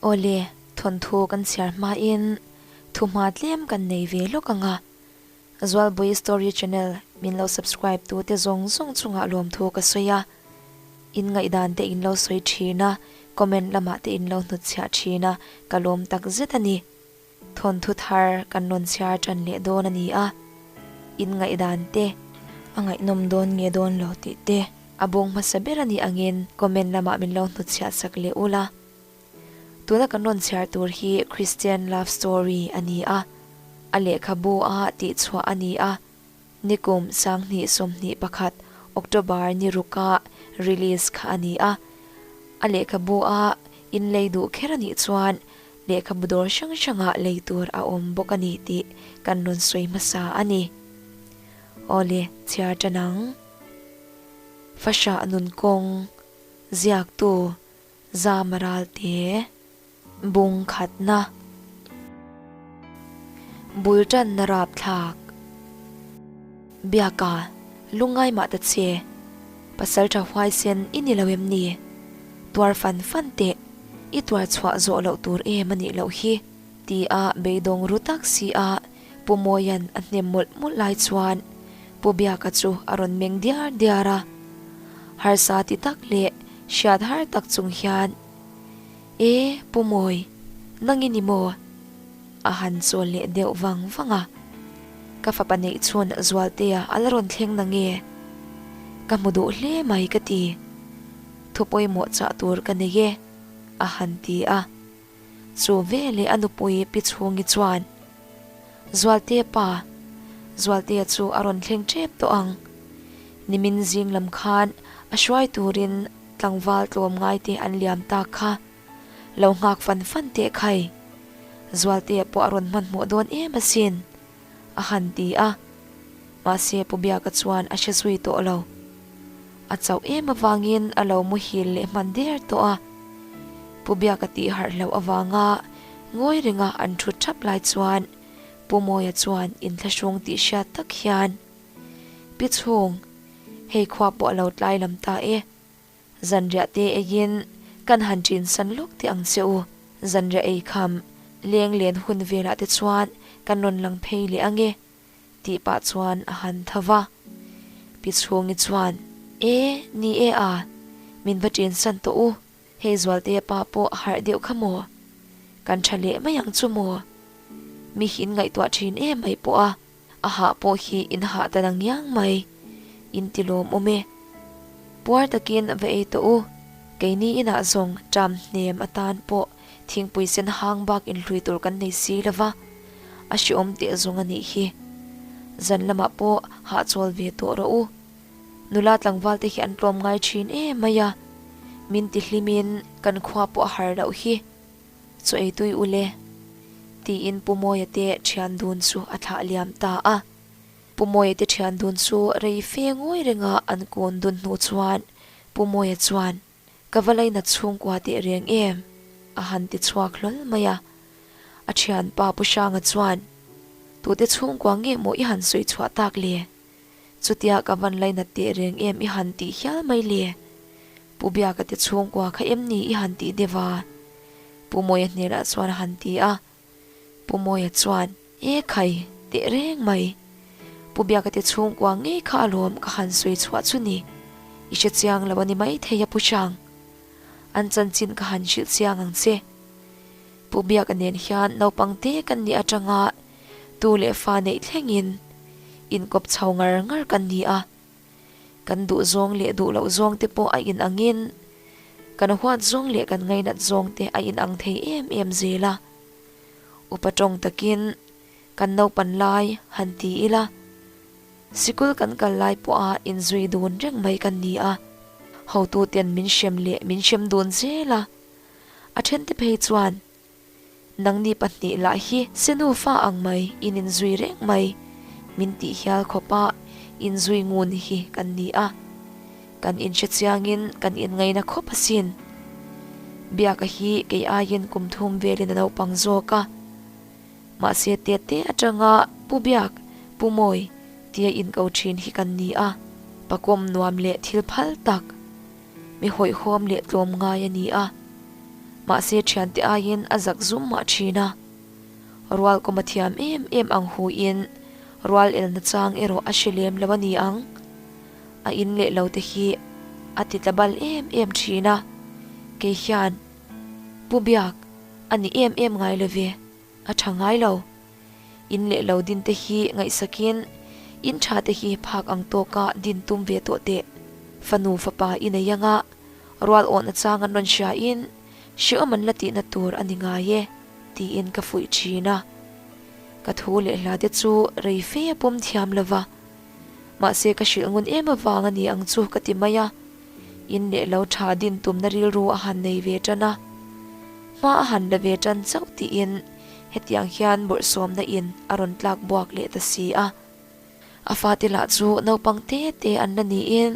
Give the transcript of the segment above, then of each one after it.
Awle, thawnthu kan chhiar hmain thuhma tlem kan nei ve lawk ang a. Zualbui Story Channel min lo subscribe tu te zawng zawng chungah lawmthu ka sawi a. In ngaihdan te in lo sawi thin a, comment lamah te in lo hnutchhiah thin a, ka lawm tak zet a ni. Thawnthu thar kan rawn chhiar tan leh dawn a ni a, in ngaihdan te a ngaihnawm dawn nge dawn lo tih te a bawng hmasa ber a nih angin comment lamah min lo hnutchhiah sak leh ula. Tuna kan rawn chhiar tur hi Christian Love Story a ni a, a lehkhabu a tihchhuah a ni a, nikum 2021 October ni ruka release kha a ni a, a lehkhabu a inlei duh kher a nih chuan lehkhabu dawr hrang hrangah lei tur a awm bawk a ni tih kan rawn sawi hmasa a ni. Awle, chhiar tan ang. Fahrah nun kawng ziaktu Zamaral te bung khatna bul tanna rapthlak Biaka lungngai mah ta che pasal tha huaisen i ni lo em ni? Tuar fan fan teh i tuar chhuah zawh loh tur em a nih loh hi ti a beidawng ru tak si a Pu Mawia'n a hnem mawlh mawlh lai chuan Pu Biaka chu a rawn meng diar diar a. Harsa ti tak leh hriat har tak chung hian, E, Pu Mawi, nang i ni maw? A han chawl leh deuh vang vang a. Ka fapa neih chhun Zualtea a la rawn thleng na nge? Ka hmu duh hle mai ka ti. Thu pawimawh chah tur ka nei e, a han ti a. Chu veleh a nupui Pi Chhungi chuan, Zualtea pa, Zualtea chu a rawn thleng tep tawh ang. Nimin zing lam khan a hruai turin tlangval tlawm ngaite an liam tak kha. Lo nghak fan fan teh khai. Zualtea pawh a rawn hmanhmawh dawn em asin, a han ti a. Mahse Pu Biaka chuan a hre zui tawh lo. A chauh em avangin a lo muhil leh hman der tawh a. Pu Biaka tih harh hlauh avanga ngawi renga an thut thap lai chuan Pu Mawia chuan inthlahrung tih hriat tak hian, Pi Chhung, hei khua pawh a lo tlai lam ta e. Zanriah te eiin kan han ṭin san lawk teh ang che u. Zanriah ei kham leng len hun velah te chuan kan rawn lang phei leh ang e. Tih pah chuan a han tho va. Pi Chhungi chuan, E, ni e a, min va ṭin san tawh u, hei Zualtea pa pawh a harh deuh kha maw? Kan ṭha leh mai ang chu maw? Mi hi in ngaihtuah ṭhin em mai pawh a, a hah pawh hi in hah ta nang ngiang mai, in ti lawmawm e. Puar takin va ei tawh u, keini inah zawng ṭam hnem atan pawh Thingpui sen hang bak inhlui tur kan nei si lo va, a hreawm teh zawng a nih hi. Zan lamah pawh hahchawl ve tawh rawh u. Nula tlangval te hi an tlawm ngai thin em mai a, min ti hlimin kan khua pawh a har loh hi. Chaw ei tui u le. Tiin Pu Mawia te thian dun chu a thlah liam ta a. Pu Mawia te thian dun chu rei fe ngawi renga an kun dun hnu chuan Pu Mawia chuan, Ka va lainat chhungkua teh reng em? a han ti chhuak hlawl mai a. A thianpa Pu Hranga chuan, Tute chhungkua nge maw i han sawi chhuah tak le? Chutia ka van lainat teh reng em i han tih hial mai le? Pu Biaka te chhungkua kha em ni i han tih deuh a? Pu Mawia hnenah chuan a han ti a. Pu Mawia chuan, E khai, teh reng mai. Pu Biaka te chhungkua ngei kha alawm ka han sawi chhuah chu ni. I hre chiang lo a ni mai thei a Pu Hrang. An chanchin ka han hrilh chiang ang che. Pu Biaka nen hian naupang te kan nih atanga tu leh fa neih thlengin inkawp chho ngar ngar kan ni a. Kan duh zawng leh duh loh zawng te pawh a inangin kan huat zawng leh kan ngainat zawng te a inang thei em em zel a. Upa tawng takin kan naupan lai han ti ila, sikul kan kal lai pawha inzui dun reng mai kan ni a, hotuten min hrem leh min hrem dun zel a. A thente phei chuan Nangni pahnih lah hi senu fa ang mai in inzui reng mai, min tih hial khawpa inzui ngun hi kan ni a, kan inhre chiangin kan inngaina khawp asin. Biaka hi kei aiin kum thum velin a naupang zawk a, mahse tete atanga Pu Biak, Pu Mawi tia inko thin hi kan ni a, pakawm nuam leh thil phal tak, mi hawihhawm leh tlawm ngai a ni a. Mahse thiante aiin a zak zum mah thin a. Rual kawm a thiam em em ang hu in rual elna chang erawh a hre lem lo a ni ang. A in leh lo te hi a ti tla bal em em thin a, kei hian Pu Biak a ni em em ngai lo ve, a tha ngai lo. In leh lo din te hi ngaihsakin in tha te hi phak ang tawka din tum ve tawh teh. Fanu fapa i nei anga rual awhna chang an rawn hria in hreawm an la tihna tur a ni ngai e tiin ka fuih thin a. Ka thu leh hla te chu rei fe a pawm thiam lova, mahse ka hrilh ngun em avang a ni ang chu ka ti mai a. In leh lo tha din tumna rilru a han nei ve tan a, hma a han la ve tan chauh tiin hetiang hian bawrhsawmna in a rawn tlak buak leh ta si a. A fate lah chu naupang te te an la niin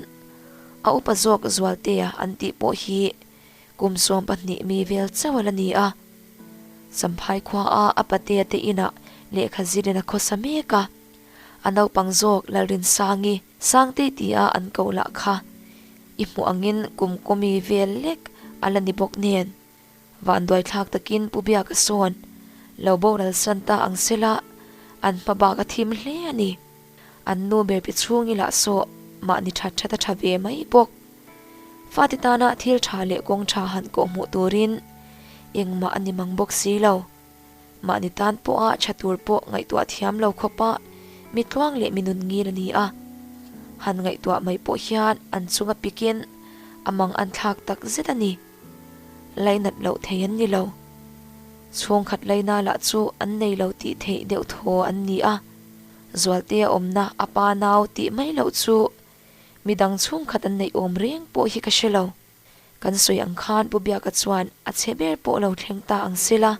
a upa zawk Zualtea an tih pawh hi kum 12 mi vel chauh a la ni a. Champhai khuaa a patea te inah lehkha zirin a khawsa mek a, a naupang zawk Lalrinsangi Sangtei tia an koh lah kha i hmuh angin kum kawmi vel lek a la ni bawk nen. Vanduai thlak takin Pu Biaka sawn lo boral san ta ang sela an hma bak a thim hle a ni. An nu ber pi chhungi lah saw mahni that that a tha ve mai bawk. Fate tana thil tha leh kawng tha han kawh hmuh turin engmah a ni mang bawk si lo. Mahni tan pawha tha tur pawh ngaihtuah thiam lo khawpa mi tluang leh mi nun ngil a ni a. Han ngaihtuah mai pawh hian an chunga pikin a mang an thlak tak zet a ni. Lainat loh thei an ni lo. Chhungkhat laina lah chu an nei lo tih theih deuh thaw an ni a. Zualtea awmna a pa nau tih mai loh chu midang chhungkhat an neih awm reng pawh hi ka hre lo. Kan sawi ang khan Pu Biaka chuan a chhe ber pawh lo thleng ta ang sela,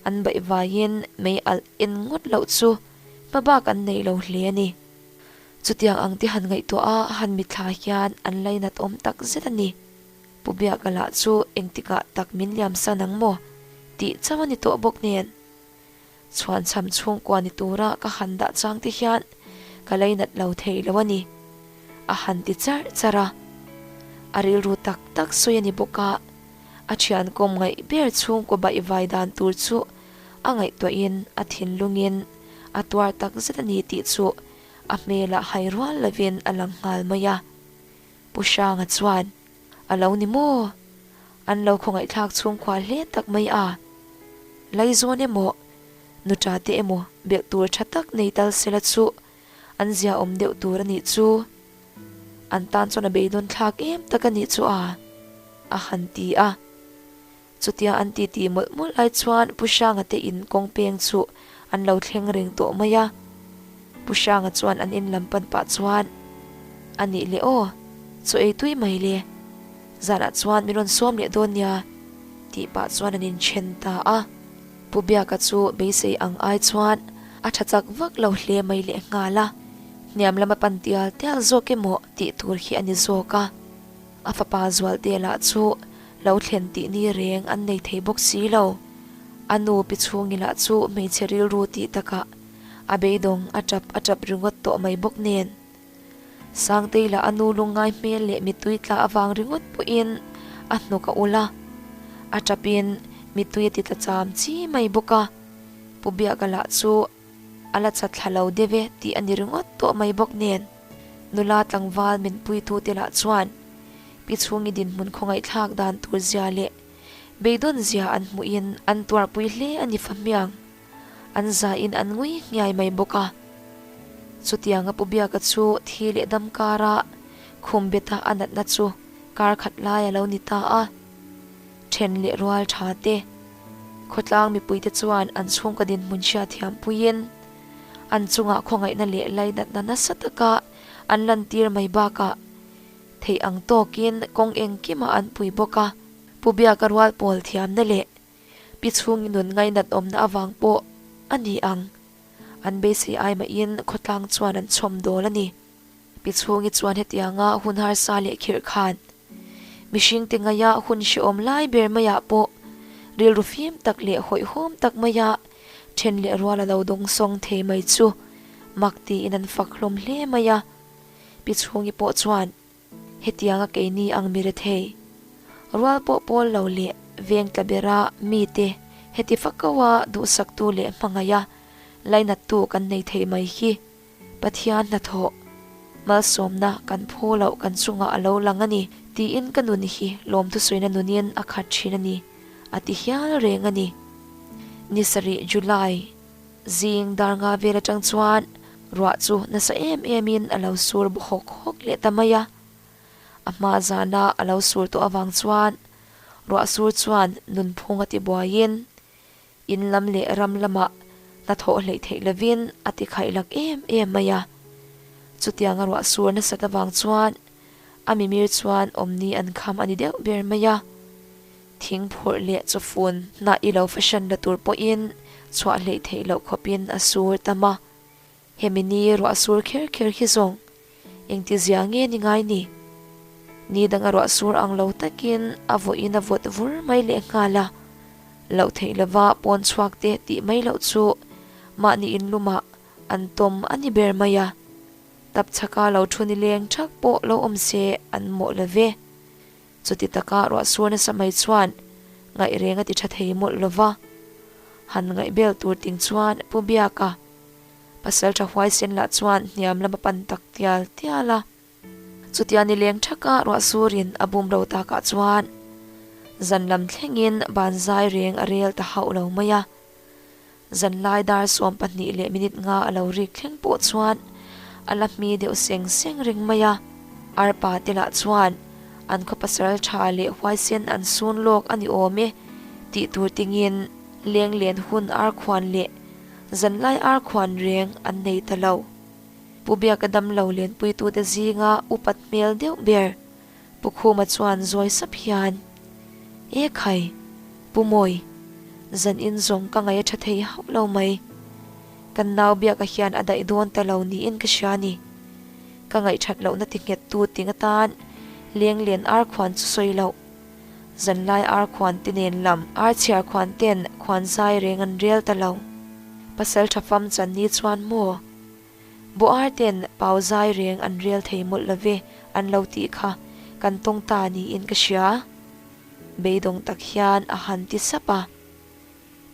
an baih vaiin mei alh en ngawt loh chu hma bak an nei lo hle a ni. Chutiang ang te han ngaihtuah a han mitthla hian an lainat awm tak zet a ni. Pu Biaka lah chu engtikah tak min liam san ang maw tih chauh a ni tawh bawk nen. Chhuanchham chhungkua ni tura ka han dah chang te hian ka lainat lo thei lo a ni, a han ti charh charh a. A rilru tak tak sawi a ni bawk a, a thian kawm ngaih ber chhungkua baihvai dan tur chu a ngaihtuahin a thinlungin a tuar tak zet a ni tih chu a hmelah hai rual lovin a lang nghal mai a. Pu Hranga chuan, A lo ni maw? An lo khawngaihthlak chhungkhua hle tak mai a. Laizawn emaw, nuṭa te emaw belh tur ṭha tak nei tal sela chu an ziaawm deuh tur a nih chu. An tan chuan a beidawn thlak em tak a nih chu a, a han ti a. Chutia an titi mawlh mawlh lai chuan Pu Hranga te in kawng peng chu an lo thleng reng tawh mai a. Pu Hranga chuan an in lam pan pah chuan, A nih leh aw, chaw ei tui mai le. Zanah chuan min rawn sawm leh dawn nia, tih pah chuan an inthen ta a. Pu Biaka chu beisei ang ai chuan a tha chak vak lo hle mai leh nghal a. Hniam lama pan tial tial zawk emaw tih tur hi a ni zawk a. A fapa Zualte lah chu lo thlen tih ni reng an nei thei bawk si lo. A nu pi chhungi lah chu hmeichhe rilru tih takah a beidawng a tap a tap ringawt tawh mai bawk nen. Sangtei lah a nu lungngai hmel leh mittui tla avang ringawt pawhin a hnuk a ulh a, a tapin mittui a ti tla cham chi mai bawk a. Pu Biaka lah chu a la chat thla lo deuh e tih a ni ringawt tawh mai bawk nen. Nula tlangval min puitute lah chuan Pi Chhungi dinhmun khawngaihthlak dan tur zia leh beidawn zia an hmuhin an tuarpui hle a ni fahmiang. An zain an ngui nghiai mai bawk a. Chutianga Pu Biaka chu thi leh dam kara khum beta a natna chu kar khat lai a lo ni ta a. Then leh rual tha te, khawtlang mipuite chuan an chhungkaw dinhmun hriatthiam puiin an chungah khawngaihna leh lainatna nasa taka an lantir mai bakah theih ang tawkin kawng engkimah an pui bawk a. Pu Biaka rual pawl thiamna leh pi chhungi nun ngainat awmna avang pawh a ni ang. An beisei ai mahin khawtlang chuan an chhawm dawl a ni. Pi chhungi chuan hetianga hun harsa leh khirh khan mihringte ngaia hun hrehawm lai ber maiah pawh rilru fim tak leh hawihhawm tak maia then leh rual a lo dawngsawng thei mai chu mak tiin an fak hlawm hle mai a. Pi chhungi pawh chuan hetianga keini ang mi rethei rual pawh pawl lo leh. veng tla bera mite heti fakaua duhsaktu leh hmangaiha lainattu kan nei thei mai hi Pathian hnathawh malsawmna kan phu loh kan chungah a lo lang a ni tiin ka nun hi lawmthusawina nunin a khat thin a ni, a ti hial reng a ni. Ni sarih July zing dar nga vel atang chuan ruah chu nasa em emin a lo sur baw hawk hawk leh ta mai a. A hma zana a lo sur tawh avang chuan ruah sur chuan nunphung a ti buaiin In lam leh ram lamah hnathawh hleih theih lovin a ti khaih lak em em mai a. Chutianga ruah sur nasat avang chuan a mimir chuan awmni an kham a ni deuh ber mai a. Thing phurh leh chawfun hnah i lo fashion la tur pawhin chhuah hleih theih loh khawpin a sur tam a. Hemi ni ruah sur kher kher hi zawng engti zia nge ni ngai ni? Ni danga ruah sur ang lo takin a vawin a vawt vur mai leh nghal a, loh theih lova pawn chhuak te tih mai loh chu mahni inlumah an tawm a ni ber mai a, tapchhaka lo thu nileng thak pawh lo awm se an mawh lo ve. Chuti taka ruah sur nasa mai chuan ngaih reng a ti tha thei mawlh lova, han ngaih bel tur ting chuan Pu Biaka Pasal tha huaisen lah chuan hniam lam a pan tak tial tial a. Chutia ni leng thaka ruah surin a bum ro takah chuan zan lam thlengin ban zai reng a rel ta hauh lo mai a. Zanlai dar 12 leh minute nga a lo rik thleng pawh chuan a la hmi deuh seng seng reng mai a. Arpa te lah chuan an khaw pasal tha leh huaisen an sun lawk a ni awm e tih tur tingin lenglen hun arkhuan leh Zanlai ar khuan reng an nei ta lo. Pu Biaka damlo lenpuitute zinga upat hmel deuh ber Pu Khuma chuan zawi sap hian, E khai, Pu Mawi, zan in zawng ka ngaih a tha thei hauh lo mai. Kan nau Biaka hian a daih dawn ta lo niin ka hria ni. Ka ngaihthat lohna ti nghettu ting atan lenglen ar khuan chu sawi loh. Zanlai ar khuan te nen lam ar chhiar khuan ten khuan zai reng an rel ta lo. Pasal tha fam chan ni chuan maw? Buh ar ten pau zai reng an rel thei mawlh lo ve an lo tih kha kan tawng ta niin ka hria. Beidawng tak hian a han ti sap a.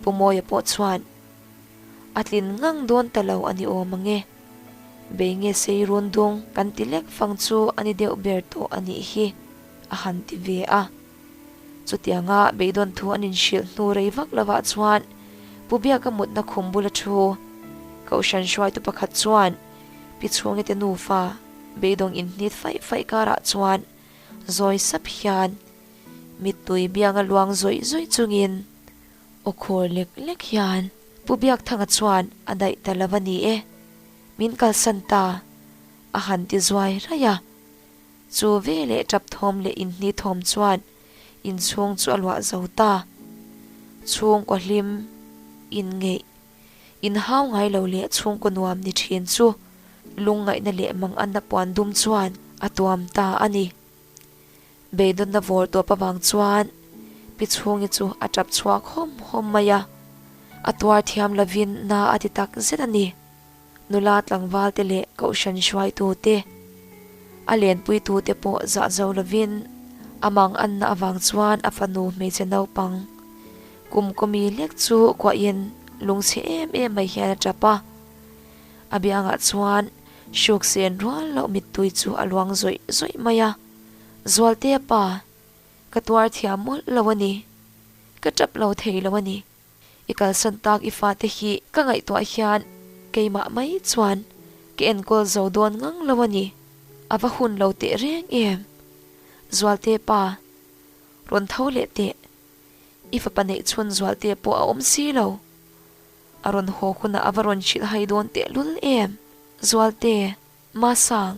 Pu Mawia pawh chuan a tlin ngang dawn ta lo a ni awm ang e. Bei nge sei run dung kan ti lek fang chu a ni deuh ber tawh a nih hi a han ti ve a. Chutianga beidawn thu an inhrilh hnu rei vak lovah chuan Pu Biaka mutna khum bula thu Kohhran hruaitu pakhat chuan Pi Chhungi te nufa beidawng inhnit faih faih karah chuan zawi sap hian Mittui bianga luang zawih zawih chungin aw khur lek lek hian Pu Biakthanga chuan a daih ta lo a ni e, min kalsan ta a han ti zuai raih a. Chu veleh tap thawm leh inhni thawm chuan inchhung chu a luah zo ta. Chhungkaw hlim, inngeih, inhau ngai lo leh chhungkaw nuam ni thin chu lungngaihna leh manganna puan dum chuan a tuam ta a ni. Beidawnna vawr tawp avang chuan Pi Chhungi chu a tap chhuak hawm hawm mai a, a tuar thiam lovin na a ti tak zet a ni. Nula tlangval te leh kohhran hruaitu te, a lenpuitu te pawh zah zo lovin a mang anna avang chuan a fanu hmeichhe naupang kum kawmi lek chu kuahin lungchhe em em mai hian a tap a. A biangah chuan hruk sen rual loh mittui chu a luang zawih zawih mai a. Zualtea pa, ka tuar thiam mawlh lo a ni. Ka tap lo thei lo a ni. I kalsan tak i fate hi ka ngaihtuah hian keimah mai chuan ka enkawl zo dawn ngang lo a ni. A va hun lo teh reng em? Zualtea pa, rawn tho leh teh. I fapa neih chhun Zualtea pawh a awm si lo. A rawn haw hunah a va rawn hrilh hai dawn tehlul em? Zualte. Masang,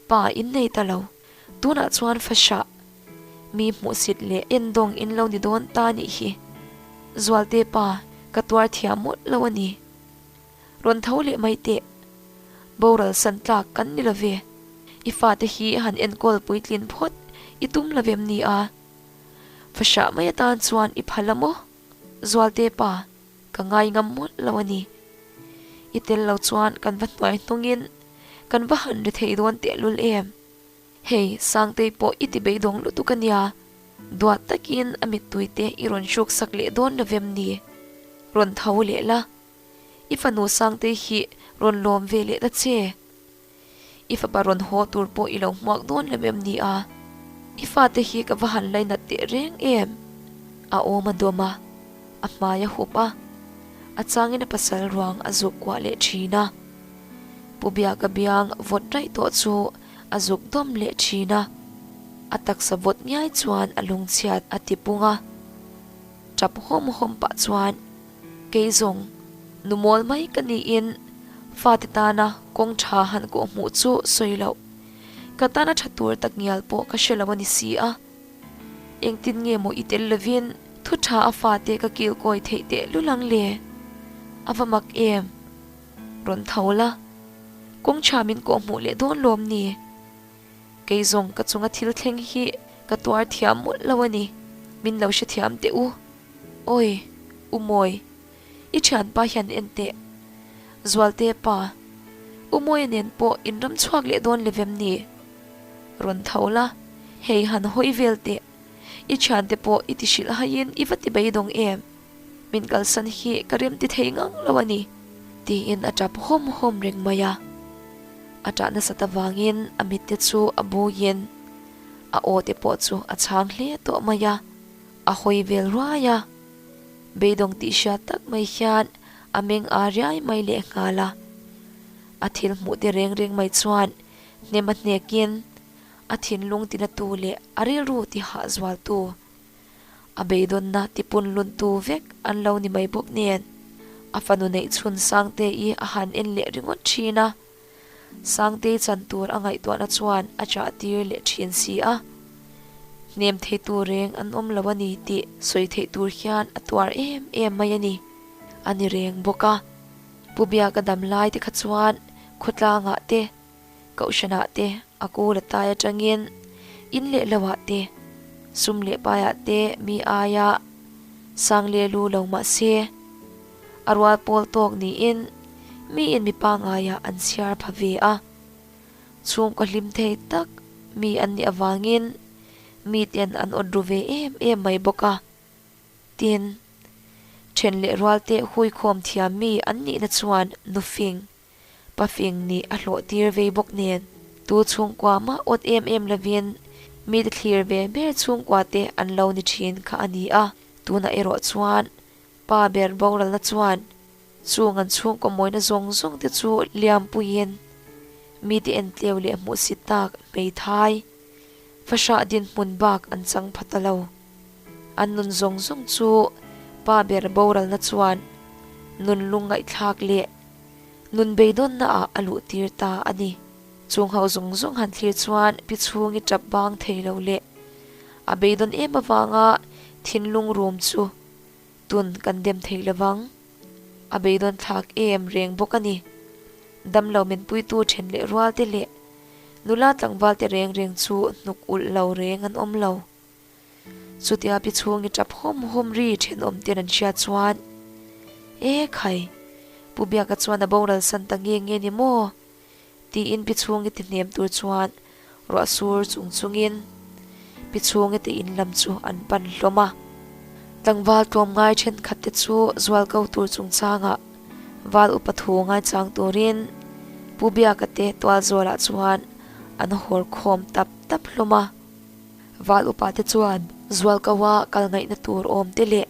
pa in nei ta lo. Tunah chuan fahrah, mi hmuhsit leh endawng in lo ni dawn ta nih hi. Zualte pa, ka tuar thiam mawlh lo a ni. Rawn tho leh mai teh. Boral san tlak kan ni lo ve. I fate hi han enkawl puitlin phawt i tum lo vem ni a? Fahrah mai atan chuan i phal a maw? Zualte pa. Ka ngai ngam mawlh lo a ni. I tel lo chuan kan va hnuai hnungin kan va han ri thei dawn tehlul em? Hei, Sangtei pawh i ti beidawng lutuk a nia. Duat takin a mittui te i rawn hruk sak leh dawn lo vem ni? Rawn tho leh la, i fanu Sangtei hi rawn lawm ve leh ta che. I fapa rawn haw tur pawh i lo hmuak dawn lo em ni a? I fate hi ka va han lainat teh reng em? A awm a dawm a, a hmai a hup a, a changin a pasal ruang a zuk kuah leh thin a. Pu Biaka biang vawt raih tawh chu a zuk dawm leh thin a, a taksa vawt ngiai chuan a lungchhiat a ti pung a. Tap hawm hawm pah chuan kei zawng nu mawl mai ka niin fate tana kawng tha han kawh hmuh chu sawi loh. Ka tana tha tur tak ngial pawh ka hre lo a ni si a. Engtin nge maw i tel lovin thu tha a fate ka kilkawi theih teh lul ang le? A va mak em? Rawn tho la, kawng tha min kawh hmuh leh dawn lawm ni? Kei zawng ka chunga thil thleng hi ka tuar thiam mawlh lo a ni, min lo hre thiam teh u. Awi, U Mawi, i thianpa hian en teh. Zualte pa, U Mawia nen pawh in ram chhuak leh dawn le vem ni? Rawn tho la, hei han hawi vel teh. I thiante pawh i ti hrilh haiin i va ti beidawng em? Min kalsan hi ka rem ti thei ngang lo a ni, tiin a tap hawm hawm reng mai a. A tah nasat avangin a mitte chu a buiin a aw te pawh chu a chhang hle tawh mai a, a hawi vel ruai a. Beidawng tih hriat tak mai hian a meng a riai mai leh nghal a. A thil hmuh te reng reng mai chuan hnem a hnekin a thinlung tinatu leh a rilru tihah zualtu A beidawnna tipunluntu vek an lo ni mai bawk nen, a fanu neih chhun Sangtei a han en leh ringawt thin a. Sangtei chan tur a ngaihtuahna chuan a chah tir leh thin si a. Hnem theitu reng an awm lo a ni tih sawi theih tur hian a tuar em em mai a ni. A ni reng bawk a. Pu Biaka dam lai te kha chuan khawtlangah te, Kohhranah te a kawl a tai atangin in leh loah te, sum leh paiah te mi aia sang leh lu lo mah se, a rual pawl tawk niin miin mi pangaiah an chhiar pha ve a. Chhungkaw hlim thei tak mi an nih avangin miten an awt ru ve em em mai bawk a. Tin, then leh rual te huikhawm thiam mi an nihna chuan nufing Pafing nih a hlawh tir vei bawk nen, tu chhungkua mah awt em em lovin mite thlir ve ber chhungkua te an lo ni thin kha a ni a. Tunah erawh chuan pa ber boralna chuan chung an chhungkaw mawina zawng zawng te chu liampuiin mite entleu leh hmuhsit tak hmeithai fahrah dinhmun bak an chang pha ta lo. An nun zawng zawng chu pa ber boralna chuan nun lungngaihthlak leh Nun beidawnna ah a luh tir ta a ni. Chung ho zawng zawng han thlir chuan pi chhungi tap bang thei lo leh a beidawn em avanga thinlung rum chu tun kan dem thei lovang. A beidawn thlak em reng bawk a ni. Damlo menpuitu then leh rual te leh nula tlangval te reng reng chu hnuk ulh lo reng an awm lo. Chutia pi chhungi tap hawm hawm ri thenawm ten an hriat chuan, E khai, Pu Biaka chuan a boral san ta nge nge ni maw? tiin pi chhungi ti hnem tur chuan ruah sur chung chungin pi chhungi te in lam chu an pan hlawm a. Tlangval tlawmngai thenkhat te chu zual ko tur chungchangah val upa thu ngaichang turin Pu Biaka te tualzualah chuan an hawr khawm tap tap hlawm a. Val upa te chuan zualkoa kal ngaihna tur awm te leh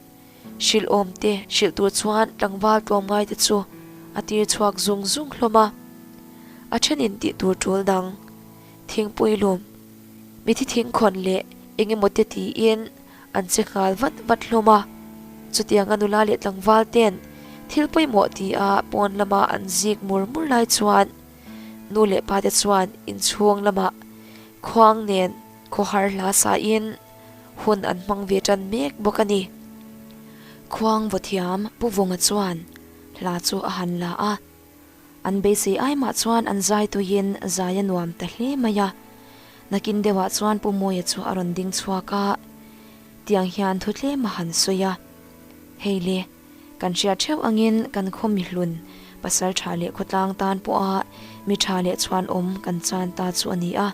hrilh awm te hrilh tur chuan tlangval tlawmngai te chu a tir chhuak zung zung hlawm a. A thenin tih tur tul dang, thingpui lum, mithi thingkhawn leh eng emaw te tiin an che nghal vat vat hlawm a. Chutianga nula leh tlangval ten thil pawimawh tia pawn lama an zik mur mur lai chuan nu leh pa te chuan inchhung lamah Khuang nen khawhar hla sain hun an hmang ve tan mek bawk a ni. Khuang vawthiam Pu Vunga chuan hla chu a han la a, an beisei ai mah chuan an zai tuiin zai a nuam ta hle mai a. Nakin deuhah chuan Pu Mawia chu a rawn ding chhuak a, tiang hian thu tlem a han sawi a, Hei le. Kan hriat theuh angin kan khaw mihlun, pasal tha leh khawtlang tan pawha mi tha leh chhuanawm kan chan ta chu a ni a.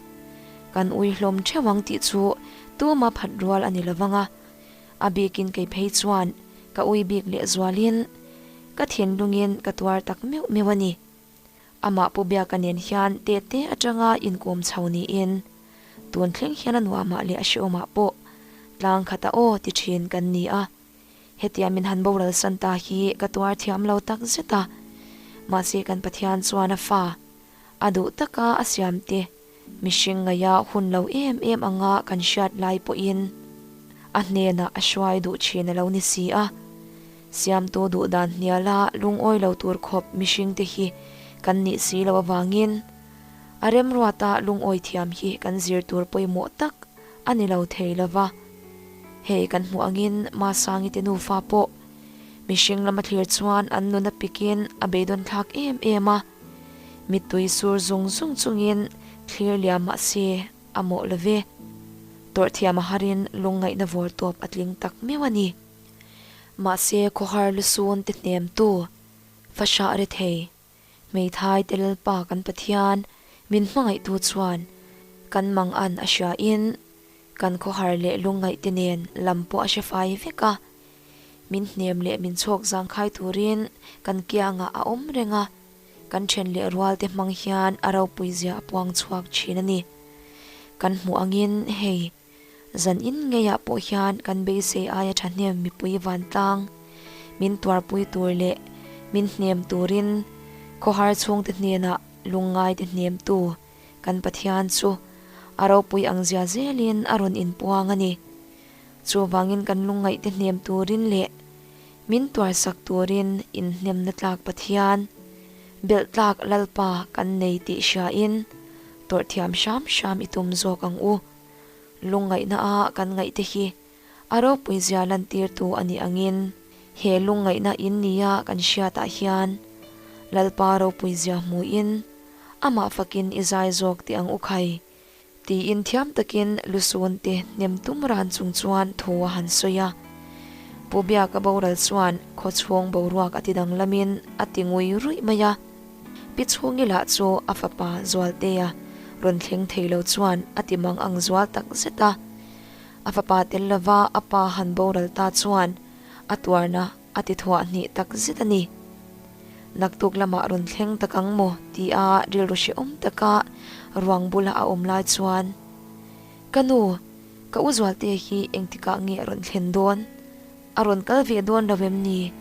Kan ui hlawm theuh ang tih chu Tuma phat rual a ni lo vang a, a bikin kei phei chuan ka ui bik lehzualin ka thinlungin ka tuar tak meuh meuh a ni. Amah Pu Biaka nen hian tete atanga inkawm chho niin tun thleng hian a nuamah leh a hreawmah pawh tlang khata aw ti thin kan ni a. Hetia min han boral san ta hi ka tuar thiam lo tak zet a, mahse kan Pathian chuan a fa a duh taka a siam te mihring ngaia hun lo em em anga kan hriat lai pawhin a hnenah a hruai duh thin a lo ni si a. Siamtu duh dan hniala lungawi lo tur khawp mihring te hi kan nih si lo avangin a remruata lungawi thiam hi kan zir tur pawimawh tak a ni lo thei lo va. Hei kan hmuh angin Masangi te nufa pawh mihring lama thlir chuan an nun a pikin a beidawn thlak em em a, mittui sur zung zung chungin thlir liam mah se a mawh lo ve. Tawrh thiam a harin lungngaihna vawr tawp a tling tak meuh a ni. Mahse khawhar lusun te hnemtu, fahrah re thei, hmeithai te Lalpa kan Pathian min hmangaihtu chuan kan mangan a hria in kan khawhar leh lungngaih te nen lam pawh a hre fai vek a, min hnem leh min chhawk zangkhai turin kan kiangah a awm reng a, kan then leh rual te hmang hian a ropui zia a puang chhuak thin a ni. Kan hmuh angin hei. Zan in ngeiah pawh hian kan beisei aia thahnem mipui vantlang min tuarpui tur leh min hnem turin khawhar chhungte hnenah lungngaite hnemtu kan Pathian chu a ropui ang zia zelin a rawn inpuang a ni. Chuvangin kan lungngaihte hnem turin leh min tuarsak turin inhnemna tlak Pathian, belh tlak Lalpa kan nei tih hriain tawrh thiam hram hram i tum zawk ang u. Lungngaihna a kan ngaihte hi a ropui zia lantirtu a nih angin he lungngaihna in nia kan hriatah hian Lalpa ropui zia hmuin amah fakin i zai zawk teh ang u khai tiin thiam takin lusun te hnem tum ran chung chuan thu a han sawi a. Pu Biaka boral chuan khawchhung boruak a ti danglamin a ti ngui ruih mai a. Pi Chhungi lah chu a fapa Zualtea rawn thleng thei lo chuan a ti mang ang zual tak zet a. A fapa tel lova a pa han boral ta chuan a tuarna a ti thuah hnih tak zet a ni. Naktuk lamah rawn thleng tak ang maw tia rilru hrehawm taka ruang bula a awm lai chuan, Ka nu, ka u Zualtea hi engtikah nge a rawn thlen dawn? A rawn kal ve dawn lo em ni?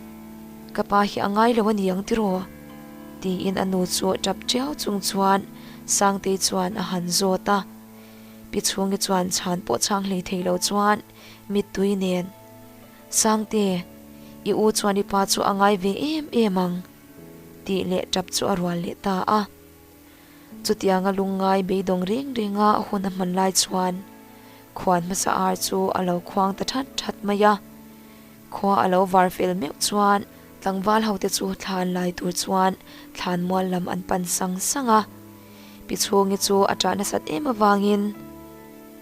Ka pa hi a ngai lo a ni ang tiraw? Tiin a nu chu tap tiau chung chuan Sangtei chuan a han zawt a. Pi Chhungi chuan chhan pawh chhang hlei thei lo chuan mittui nen, Sangte, i u chuan i pa chu a ngai ve em em ang, tih leh tap chu a rual leh ta a. Chutianga lungngai beidawng reng renga hun a hman lai chuan khuan hmasa ar chu a lo khuang ta that that mai a. Khua a lo var fel meuh chuan tlangval hote chu thlan lai tur chuan thlan mual lam an pan sang sang a. Pi Chhungi chu a ṭah nasat em avangin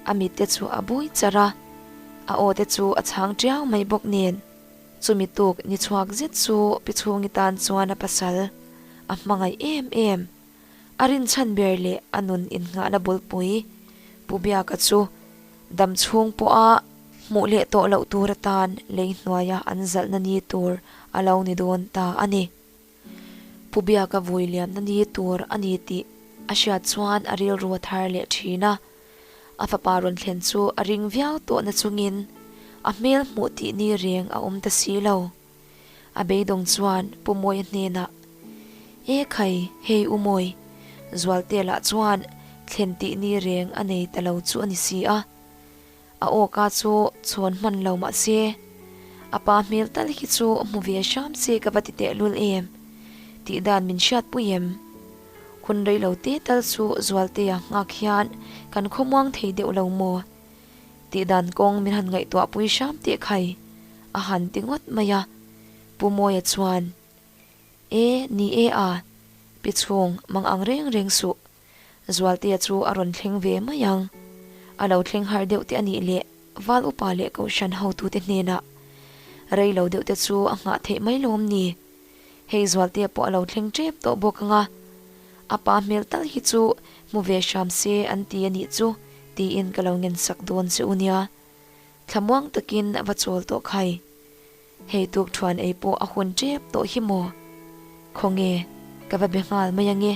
a mitte chu a bui char a, a aw te chu a chhang ṭiau mai bawk nen. Chumi tuk ni chhuak zet chu Pi Chhungi tan chuan a pasal a hmangaih em em. A rinchhan ber leh a nun innghahna bulpui Pu Biaka chu dam chhung pawha hmuh leh tawh loh tur atan lei hnuaia an zalhna ni tur a lo ni dawn ta a ni. Pu Biaka vui liamna ni tur a ni tih a hriat chuan a rilru a thar leh thin a. A fapa rawn thlen chu a ring viau tawh na chungin a hmel hmuh tih ni reng a awm ta si lo. A beidawng chuan Pu Mawia hnenah, E khai, hei U Mawi, Zualte lah chuan thlen tih ni reng a nei ta lo chu a ni si a. A awka chu chhawn hman lo mah se, a pa hmel tal hi chu hmu ve hram se ka va ti tehlul em? Tih dan min hriatpui em? Hun rei lo te tal chu Zualtea nghak hian kan khawmuang thei deuh lo maw? Tih dan kawng min han ngaihtuahpui hram teh khai, a han ti ngawt mai a. Pu Mawia chuan, E, ni e a, pi chhung mang ang reng reng suh. Zualtea chu a rawn thleng ve mai ang. A lo thleng har deuh te a nih leh Val upa leh Kohhran hotute hnenah rei lo deuh te chu a nghah theih mai lawm ni? Hei Zualtea pawh a lo thleng tep tawh bawk ang a, a pa hmel tal hi chu hmu ve hram se an ti a nih chu. Tiin ka lo ngensak dawn che u nia. Thlamuang takin va chawl tawh khai. Hei tuk thuan ei pawh a hun tep tawh hi maw? Khawnge, ka va be nghal mai ange,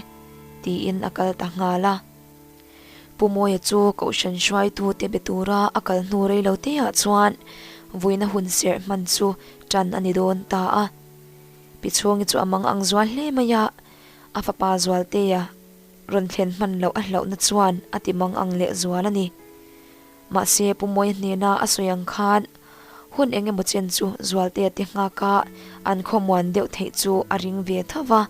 tiin a kal ta nghal a. Pu Mawia chu Kohhran hruaitute be tura a kal hnu rei lo te ah chuan vuina hun serh hman chu tan a ni dawn ta a. Pi Chhungi chu a mang ang zual hle mai a, a fapa Zualtea rawn thlen hman loh a hlauhna chuan a ti mang ang leh zual a ni. Mahse, Pu Mawia hnena a sawi ang khan hun eng emaw chen chu Zualtea te nghaka an khawmuan deuh theih chu a ring ve tho va.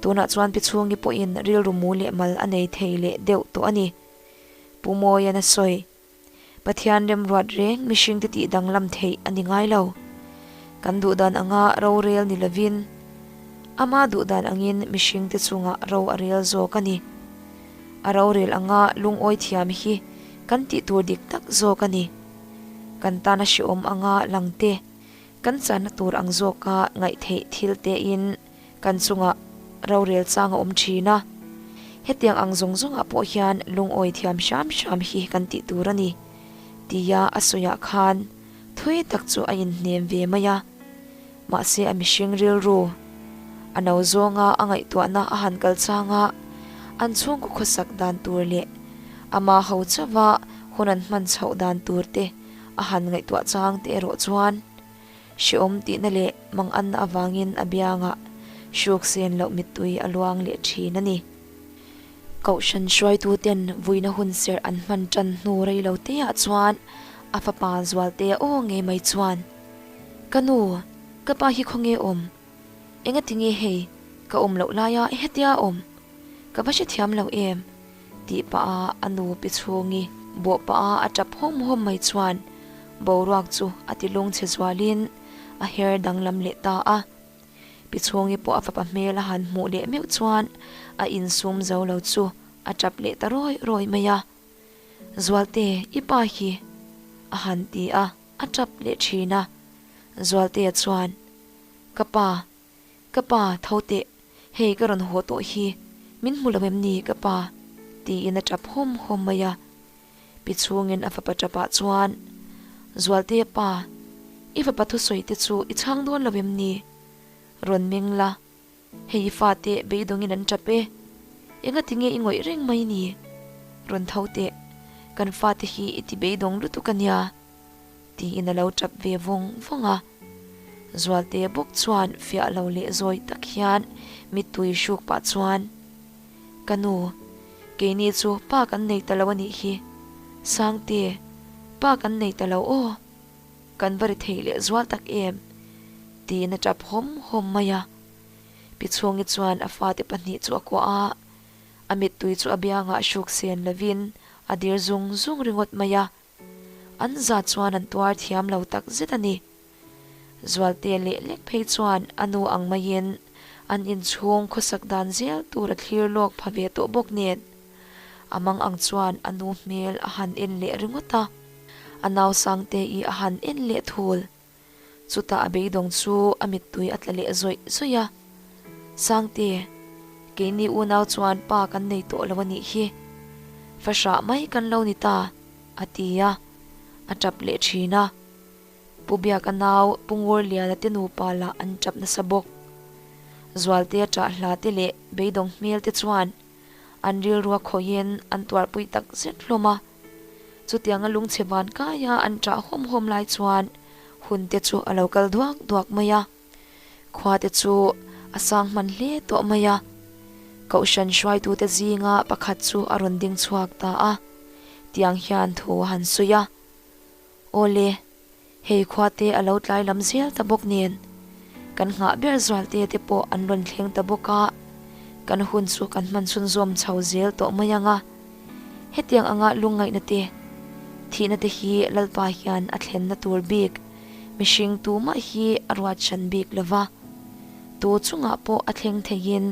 Tunah chuan Pi Chhungi pawhin rilru mu leh mal a nei thei leh deuh tawh a ni. Pu Mawia'n a sawi. Pathian remruat reng mihringte tih danglam theih a ni ngai lo. Kan duhdan anga rorel ni lovin ama duhdan angin mihringte chungah ro a rel zawk a ni. A rorel anga lungawi thiam hi kan tih tur dik tak zawk a ni. Kan tana hrehawm anga lang te, kan channa tur ang zawka ngaihtheih thil tein kan chungah rorel chang a awm thin a. Hetiang ang zawng zawngah pawh hian lungawi thiam hram hram hi kan tih tur a ni, tia a sawiah khan thui tak chu a inhnem ve mai a. Mahse a mihring rilru a no zawnga a ngaihtuahna a han kal changa an chhungkaw khawsak dan tur leh ama ho chauha hun an hman chhoh dan tur te a han ngaihtuah chang te erawh chuan hrehawm tihna leh manganna avangin a biangah hruk sen loh mittui a luang leh thin a ni. Kohhran hruaituten vuina hun serh an hman tan hnu rei lo teah chuan a fapa Zualtea aw ngei mai chuan, Ka nu, ka pa hi khawnge awm? Engati nge hei, ka awm loh laia hetia awm? Ka va hrethiam lo em? tih pah a a nu pi chhungi bawh pah a a tap hawm hawm mai chuan boruak chu a ti lungchhe zualin a her danglam leh ta a. Pi Chhungi pawh a fapa hmel a han hmuh leh meuh chuan a insum zo lo chu a tap leh ta rawi rawi mai a. Zualte, i pa hi a han ti a, a tap leh thin a. Zualtea chuan, Ka pa, ka pa, tho teh, hei ka rawn haw tawh hi, min hmu lo em ni ka pa? tiin a tap hawm hawm mai a. Pi chhungin a fapa tapah chuan, Zualtea pa, i fapa thusawi te chu i chhang dawn lo em ni? Rawn meng la, hei i fate beidawngin an tap e. Engati nge i ngawih reng mai ni? Rawn tho teh, kan fate hi i ti beidawng lutuk a nia, tiin a lo tap ve vawng vawng a. Zualtea bawk chuan fiah lo leh zawi tak hian mittui hruk pah chuan, Ka nu, keini chu pa kan nei ta lo a nih hi. Sangte, pa kan nei ta lo aw. Kan va ri thei leh zual tak em? tiin a tap hawm hawm mai a. Pi Chhungi chuan a fate pahnih chu a kuah a, a mittui chu a biangah hruk sen lovin a dir zung zung ringawt mai a. An za chuan an tuar thiam lo tak zet a ni. Zualte leh lek phei chuan a nu ang maiin an inchhung khawsak dan zel tur a thlir lawk pha ve tawh bawk nen. A mang ang chuan a nu hmel a han en leh ringawt a, a nau Sangte-i a han en leh thul. Chutah a beidawng chu a mittui a tla leh zawih zawih a. Sangte, keini unau chuan pa kan nei tawh lo a nih hi. Fahrah mai kan lo ni ta, a ti a, a tap leh thin a. Pu Biaka nau Pu Ngurliana te nupa lah an tap nasa bawk. Zualtea ṭah hla te leh beidawng hmel te chuan an rilrua khawihin an tuarpui tak zet hlawm a. Chutianga lungchhe van kaia an ṭah hawm hawm lai chuan hun te chu a lo kal duak duak mai a. Khua te chu a sang hman hle tawh mai a. Kohhran hruaitute zinga pakhat chu a rawn ding chhuak ta a. Tiang hian thu a han sawi a. Awle, hei khua te a lo tlai lam zel ta bawk nen, kan nghah ber zualte te pawh an rawn thleng ta bawk a, kan hun chu kan hman chhunzawm chho zel tawh mai ang a. Hetiang anga lungngaihna te, thihna te hi Lalpa hian a thlenna tur bik mihring tumah hi a ruat hran bik lo va, tu chungah pawh a thleng theiin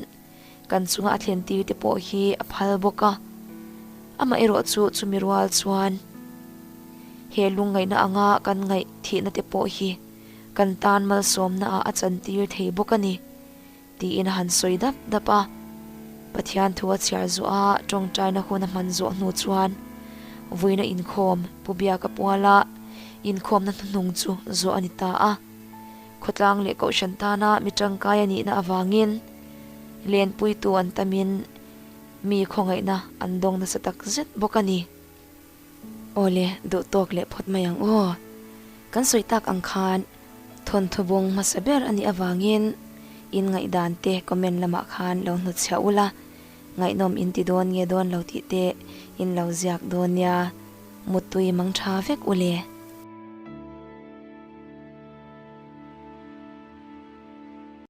Kan chunga a thlen tir te pawh hi a phal bawk a, amaherawh chu chumi rual chuan he lungngaihna anga kan ngaih thihna te pawh hi kan tan malsawmna ah a chantir thei bawk a ni, tiin a han sawi dap dap a. Pathian thu a chhiar zawh a, tawngtaina hun a hman zawh hnu chuan. Vuina inkhawm Pu Biaka puala inkhawmna hnuhnung chu zawh a ni ta a. Khawtlang leh Kohhran tana mi tangkai a nihna avangin lenpuitu an tamin mi khawngaihna an dawng nasa tak zet bawk a ni. Awle, duh tawk leh phawt mai ang aw. Kan sawi tak ang khan thawnthu bung hmasa ber a nih avangin in ngaihdan te comment lamah khan lo hnutchhiah ula, ngaihnawm in ti dawn nge dawn lo tih te in lo ziak dawn nia. Muttui mang tha vek ule.